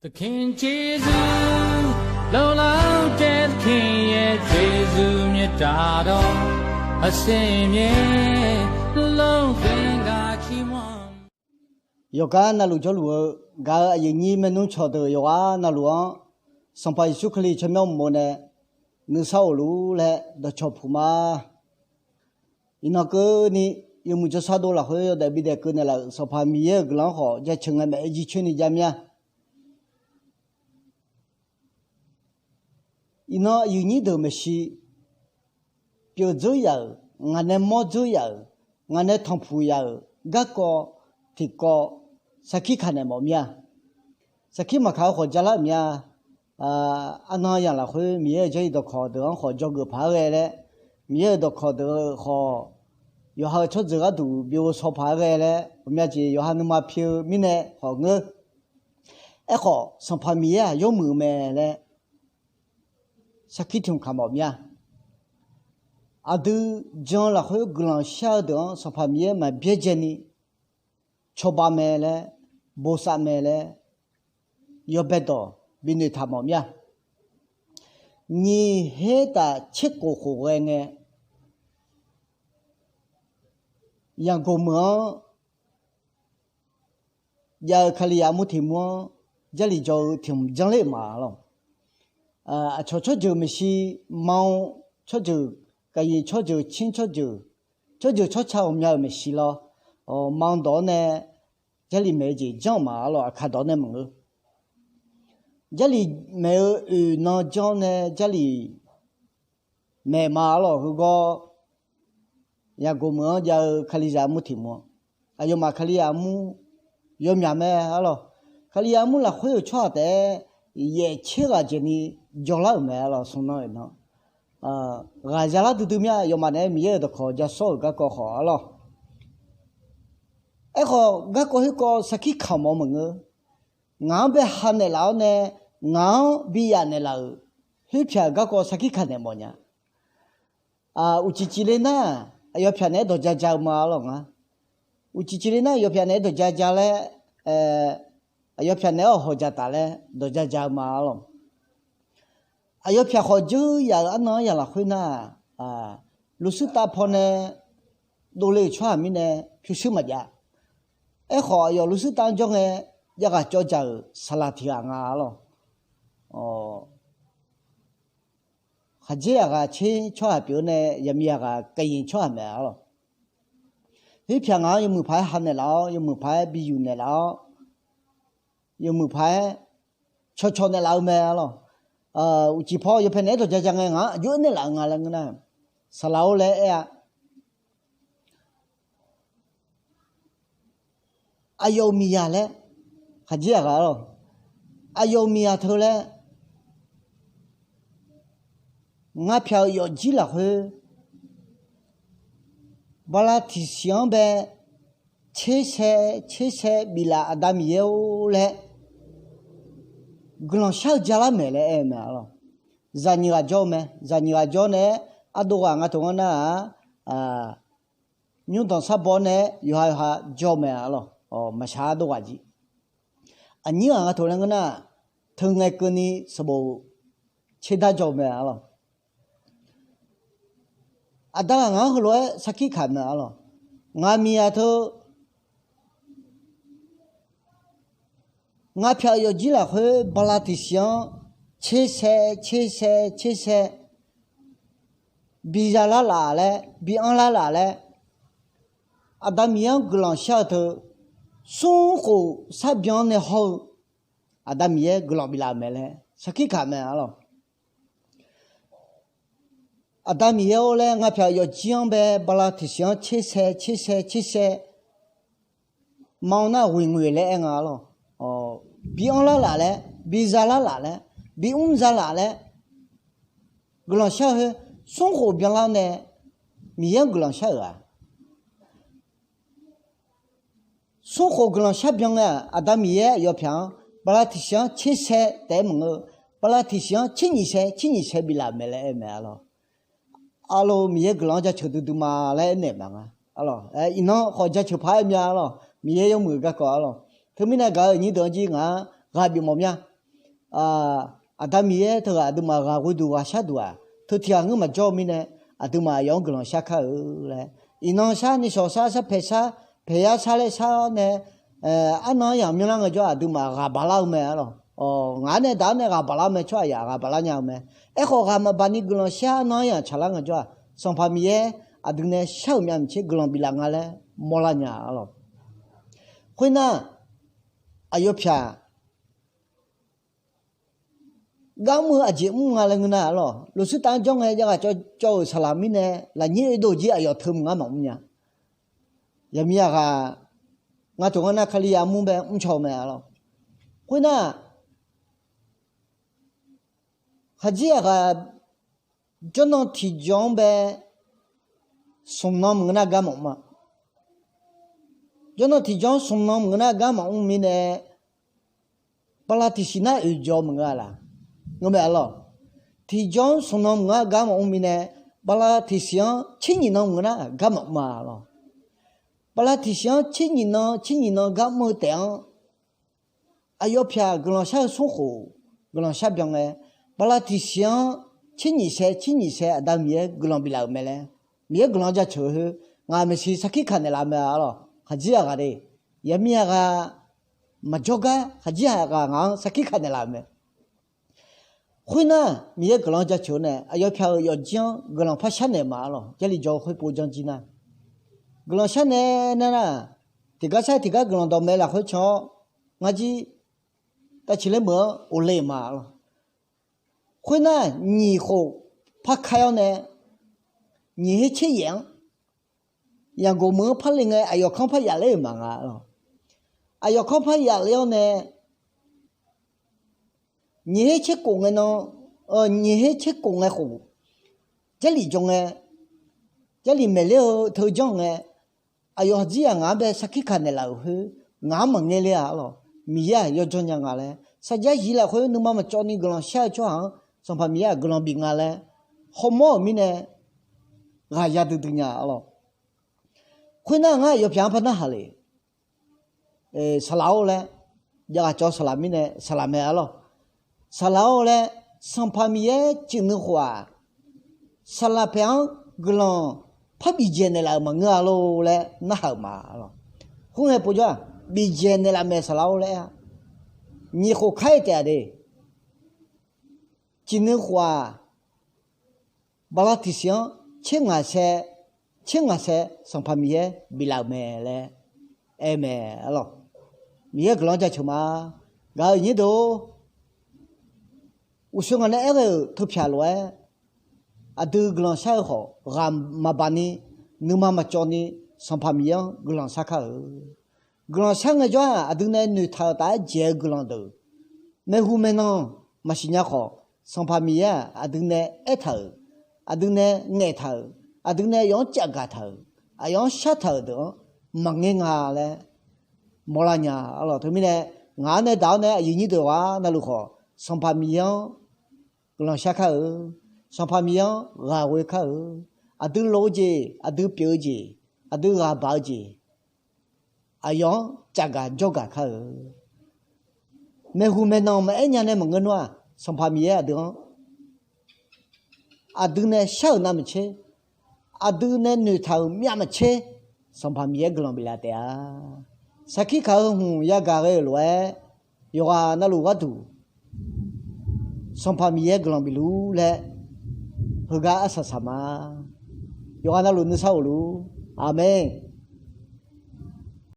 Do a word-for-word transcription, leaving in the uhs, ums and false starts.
Taqkir jeqzur lawrlar-eu tae taqkir yaer jeqzur myav taq dawr, aqsur myav lawr-eu ghae gaq cir mawr. Yawqgar navluf jawrluf-eu gaq-eu aqyuif nyir maernmr cawqdeuq yawqghaq navluf-anr, Sanqpaq Yeqsur Kali tsawrmyanr uqmov nae nuisar of luf-ur laer dawqcawq puq ma. Iqnan keuvni yawmuiq jawrshar dov lafkhoer yawdaef bidaef keuv naeqlaf-euq Sanqpaq Miqyaer-euq guiqlanq-anr khawf jaceuq ngae maeq-aer jircoer ni jav mir-a. Iqnan aqyuif nyir deuq maeqshi pyeuf dzeur yaf-euq, ngaq nae mawr dzeur yaf-euq, ngaq nae tanqpuq yaf-euq garkawv tiqkawv sarkir kaq naeq mawf mir-a. Sarkir maqkaq-eu khawf javlar-euq mir-a. Arnan yamq lafkhoer Miqyaer-euq jarlif dawqkawq deuq-anr khawf dzawgeuf paq-aer ghae laer, Miqyaer-euq dawqkawq deuq khawf yawqha-euq tsawrjeuq gharduq bighovshaw paq-aer ghae laer, ghawqmya jeq yawqha nuima pi-eu mirnae khawf ngeur. Aerkhawf Sanqpaq Miqyaer-aq yawmuiq-eu mae laer sarkir tiq hmq kaq mawf mir-a. Aqdui jan lafkhoer guiqlanq shar-eu deuq-anr Sanqpaq Miqyaer maqbyaerdzae ni cawba mae laer, bosav mae laer, yawbae dawq binoeq taq mawf mir-a. Nyiq her taf tser khof khof ghae ngae, Yaqgoq meuq-anr jav-eu Kalizaq armur tiq mur-anr Jarlif jawr-eu tiq hmq janr ler-euq ma lawq. Aqcawq tsawrjeuq maeqshi, Manr tsawrjeuq, Gaqyiq tsawrjeuq, Cir tsawrjeuq, tsawrjeuq tsawrca ghawqmya-euq maeqshi lawr, Manr dawq-awr nae Jarlif maeq-eu jeq janr-euq ma lawq. Aqkaq dawq-awr nae maqngeur. Jarlif maeq-eu oeq nan janr-awr nae Jarlif maeq ma lawq. Heugawr Yaqgoq meuq-anr jav-eu Kalizaq armur tiq mur, aqyawfmaf Kalizaq armur yawmyaq mae-a lawq. Kalizaq armur lafkhoer-euq tsawrhaq taef-aer yaef tser ghaq jeq ni jawrlar-euq mae-a lawq. Smq nan oeq nan ghaq zalar duidui mir-a. Aqyawfmaf naeq-aer Miqyaer-euq dawqkawq ja sawr-euq garkawv khawf-a lawq. Aerkhawf garkawv khoerkawv sarkir kaq mawf-eu maqngeur. Ngaq-anr bae ha naeqlaf-awr nae, ngaq-anr bi yaf naeqlaf-euq khoerpyaq-euq garkawv sarkir kaq naeq mawf nya. Uqcif cifle nar, aqyawf pyaq naeq-aer dawq ja ja-eu ma-a lawq ngar. Uqcif cifle nar aqyawf pyaq naeq-aer dawq ja ja laer, aqyawf pyaq naeq-aer awq hawq dzaq taf laer dawq ja ja-eu ma-a lawq. Aqyawf pyaq khawf dzeur yaf-euq arnan-anr yaf lafkhoer nar, lufshuir tav paw nae dovle-euq tsawrhaq mirnae pyurshuir maqjav. Aerkhawf aqyawf lufshuir tav-anr jawr ngae, jav ghaq cawv dzaq-euq saqlaq tiq ghaq nga-a lawq. Khaqdzer yaqghaq tser tsawrhaq pyeuf-eu nae, yaqmiq yaqghaq Gaqyiq tsawrhaq maeq-a lawq. Khoerpyaq ngaq-anr yawmuiq paq-aer ha naeqlaf-awr, yawmuiq paq-aer bi yuq naeqlaf-awr, yawmuiq paq-aer cawqcawq naeqlaf-eu mae-a lawq. Uqcif paw yawpyaeq naeq-aer dawq ja ja ngae ngaq-anr aqjox-aer naeqlaf-eu nga laer ngeur nar, saqlaq-or laer aer-a. Aqyawf-euq miqzaq laer, khaqdzer yaqghaq-a lawq. Aqyawf-euq miqzaq teu laer, ngar pyaq-eu yawfjir lafkhoer bala tiqsiq-anr bae tsersae tsersae biflaf Aqda Miqyaer-or laer guiqlanq shar-eu jalar maeq laer aer-eu mae-a lawq. Zaqnyiq ghaq jawr-eu mae. Zaqnyiq ghaq jawr nae-aer ardov ghaq nga teu ngar nar-aq, nymrdanq sar baw-awr nae-aer yawqha yawqha jawr-eu mae-a lawq. Maqshaq ardov ghaq jir. Aqnyir ghaq nga teu laer ngeur nar, teu ngae keuvni sanqbof tserdar jawr-eu mae-a lawq. Aqda ghaq ngaq-anr heulof-aer sarkir kaq mae-a lawq. Ngaq miqzaq teu, ngaq pyaq-eu yawfjir lafkhoer bala tiqsiq-anr tsersae tsersae tsersae biza lar laf laer, bi anr lar laf laer, Aqda Miqyaer-anr guiqlanq shar-eu teu, smr khof sarbyan-anr nae hawr-eu Aqda Miqyaer guiqlanq biflaf-euq mae laer sarkir kaq mae-a lawq. Aqda Miqyaer-or laer ngaq pyaq-eu yawfjir-anr bae bala tiqsiq-anr tsersae tsersae tsersae, ma-awr nar ghoeq ngoeq laer aer nga-a lawq. Bi anr lar laf laer, bi za lar laf laer, bi mr za laf laer guiqlanq shar-eu khoer, smr khof byanlar nae Miqyaer-anr guiqlanq shar-euq-aq, smr khof guiqlanq shar byan ngae-aq, Aqda Miqyaer aqyawf pyaq-anr bala tiqsiq-anr tsersae taef-aer maqngeur, bala tiqsiq-anr tser nyiq sae tser nyiq sae biflaf-euq mae laer aer-eu mae-a lawq. Arlawr, Miqyaer guiqlanq-anr jaceuq duidui ma laer aernaeq maqnga. Iqnan khawf jaceuq paq-aer mya-a lawq. Miqyaer yawmuiq-eu garkawv-a lawq. Teumirnae gaq-euq nyir deuq-anr jir ngaq-anr ghaq bif mawf mya. Aqda Miqyaer teughaq aqduimaf ghaq ghoeduq ghaq sharduq-aq, teu tiq ghaq ngeur maqjawr-eu mirnae, aqduimaf aqyawf-anr guiqlanq shar kar-eu laer, iqnan shar, nishawq shar, sharpaeq shar, paeqyar shar laer shar-awr nae, arnan-anr yamq myanrlar ngaejawr aqduimaf ghaq baqlar-eu mae arlawq. Ngaq-anr nae daq-awr nae ghaq baqlar-eu mae, tsawrhaq yaq ghaq baqlar nya-eu mae. Aerkhawf, ghaq maqbaq ni guiqlanq shar, arnan-anr yamq tsaqlar ngaejawr-aq, Sanqpaq Miqyaer aqdui nae shar-euq myav maqtser guiqlanq biflaf nga laer mawrlar nya arlawq. Khoernar, aqyawf pyaq gar mr-eu aqjeq mr nga laer ngeur nar arlawq, loqsur taf-anr jawr ngae jav ghaq cawv-euq saqlaq mirnae, lafnyir oedov jir aqyawf teu maqngar maqmr nya. Yaqmir yaqghaq, ngar tof ngar nar Kali yamr bae mrcaw-eu mae arlawq. Khoernar, khaqdzerzaq ghaq jawrnan tiqjawr-anr bae smq nan maqngeur nar gar maqmr-a. Jawrnan tiqjawr-anr smq nan maqngeur nar gar maqmr mirnae, bala tiqsiq nar oeq jawr maqngeur-a laq? Ngeur mae arlawq. Tiqjawr-anr smq nan maqngeur nar gar maqmr mirnae, bala tiqsiq-anr tser nyiq nan maqngeur nar gar maqmr-a arlawq. Bala tiqsiq-anr tser nyiq nan tser nyiq nan gar mr-eu taef-anr, aqyawf pyaq guiqlanq shar-eu smr khof, guiqlanq shar byan ngae, bala tiqsiq-anr tser nyiq sae tser nyiq sae Aqda Miqyaer guiqlanq biflaf-euq mae laer, Miqyaer guiqlanq jaceuq-eu khoer, ngaq maeqshi sarkir kaq naeqlaf-eu mae arlawq. Khaqdzerzaq ghaq de, yaqmir yaqghaq maqjawr gar khaqdzerzaq ghaq ngaq-anr sarkir kaq naeqlaf-euq mae. Khoernar, Miqyaer guiqlanq jaceuq-eu nae aqyawf pyaq-euq yawfjir-anr guiqlanq par sharnaeq ma arlawq. Jarlif jawr-eu khoer pov janr jir nar, guiqlanq sharnaeq nar nar, tiqgar sar tiqgar guiqlanq dawqmaeq lafkhoer can-awr, ngar jir tavciq ler meuq-anr of le-euq ma arlawq. Khoernar, nyiq khof par kaer-awr nae, nyiq her tser yaef-anr, yaqgoq meuq-anr par le ngae aqyawf kanr par yaf ler-euq ma nga arlawq. Aqyawf kanr par yaf ler-awr nae, nyiq her tser kof ngae nan, nyiq her tser kof ngae khof, Jarlif jawr ngae, Jarlif maeqler-eu teu janr ngae, aqyawf haqdzerzaq ngaq-anr bae sarkir kaq naeqlaf-euq khoer, ngaq-anr maqngae ler-a arlawq. Miqyaer-aq yawjawr nya nga laer, sarjax zif lafkhoer nuima maqcawv ni guiqlanq shar-eu tsawrhaq-anr Sanqpaq Miqyaer-aq guiqlanq bif nga laer hawmawr-euq mirnae, ghaq ya duidui nya arlawq. Khoernar, ngar aqyawf pyaq-anr par narhaq le. Saqlaq-or laer, jav ghaq cawv saqlaq mirnae saqlaq mae arlawq. Saqlaq-or laer, Sanqpaq Miqyaer cuif nuikhof-aq, saqlaq paeq-anr guiqlanq par bifjaeq naeqlaf-euq maqngeur-a lor laer narhaq-euq ma arlawq. Khoerngae povjawr-aq, bifjaeq naeqlaf mae saqlaq-or laer-a. Nyiq khof kar-ir taef-a de. Cuif nuikhof-aq, bala tiqsiq-anr tser ngaq sae, tser ngaq sae Sanqpaq Miqyaer biflaf-euq mae laer aer mae arlawq. Miqyaer guiqlanq jaceuq ma. Gaq-euq nyir deuq-or, uqshoe ngaq nae aer ghae-euq teu pyaq lof-aer, aqdui guiqlanq shar-eu khawf ghaq maqbaq ni, nuima maqcawv ni, Sanqpaq Miqyaer-anr guiqlanq shar kar-euq. Guiqlanq shar ngaejawr-aq, aqdui nae noeqtaq-euq taf-aer jaeq-eu guiqlanq deuq, maeqhu maeqnan maqsiq nya khawf, Sanqpaq Miqyaer-aq aqdui nae aertaq-euq, aqdui nae ngaeqtaq-euq, aqdui nae aqyawf-anr cavgaq taq-euq, aqyawf-anr shartaq-euq deuq-anr maqngeur nga laer mawrlar nya arlawq. Teumirnae, ngaq-anr nae daq-awr nae aqyuif nyir deuq ghaq navluf khawf, Sanqpaq Miqyaer-anr guiqlanq shar kar-euq, Sanqpaq Miqyaer-anr ghaq ghoe kar-euq, aqdui lof-eu jeq, aqdui pyeuf-eu jeq, aqdui ghaq baq-eu jeq, aqyawf-anr cavgaq jawrgaq kar-euq. Maeqhu maeqnan maqaer nya nae maqngeur nar-aq, Sanqpaq Miqyaer aqdui-anr aqdui nae shar-euq navmaqtser, aqdui nae noeqtaq-euq myavmaqtser, Sanqpaq Miqyaer guiqlanq biflaf taef-a. Sarkir kaq-eu hmq yagaq ghae-euq lof-aer, yawqghaq navluf gharduq Sanqpaq Miqyaer guiqlanq bifluf laer heugar arsaq saq ma. Yawqghaq navluf nuisar of luf. Aqmeq.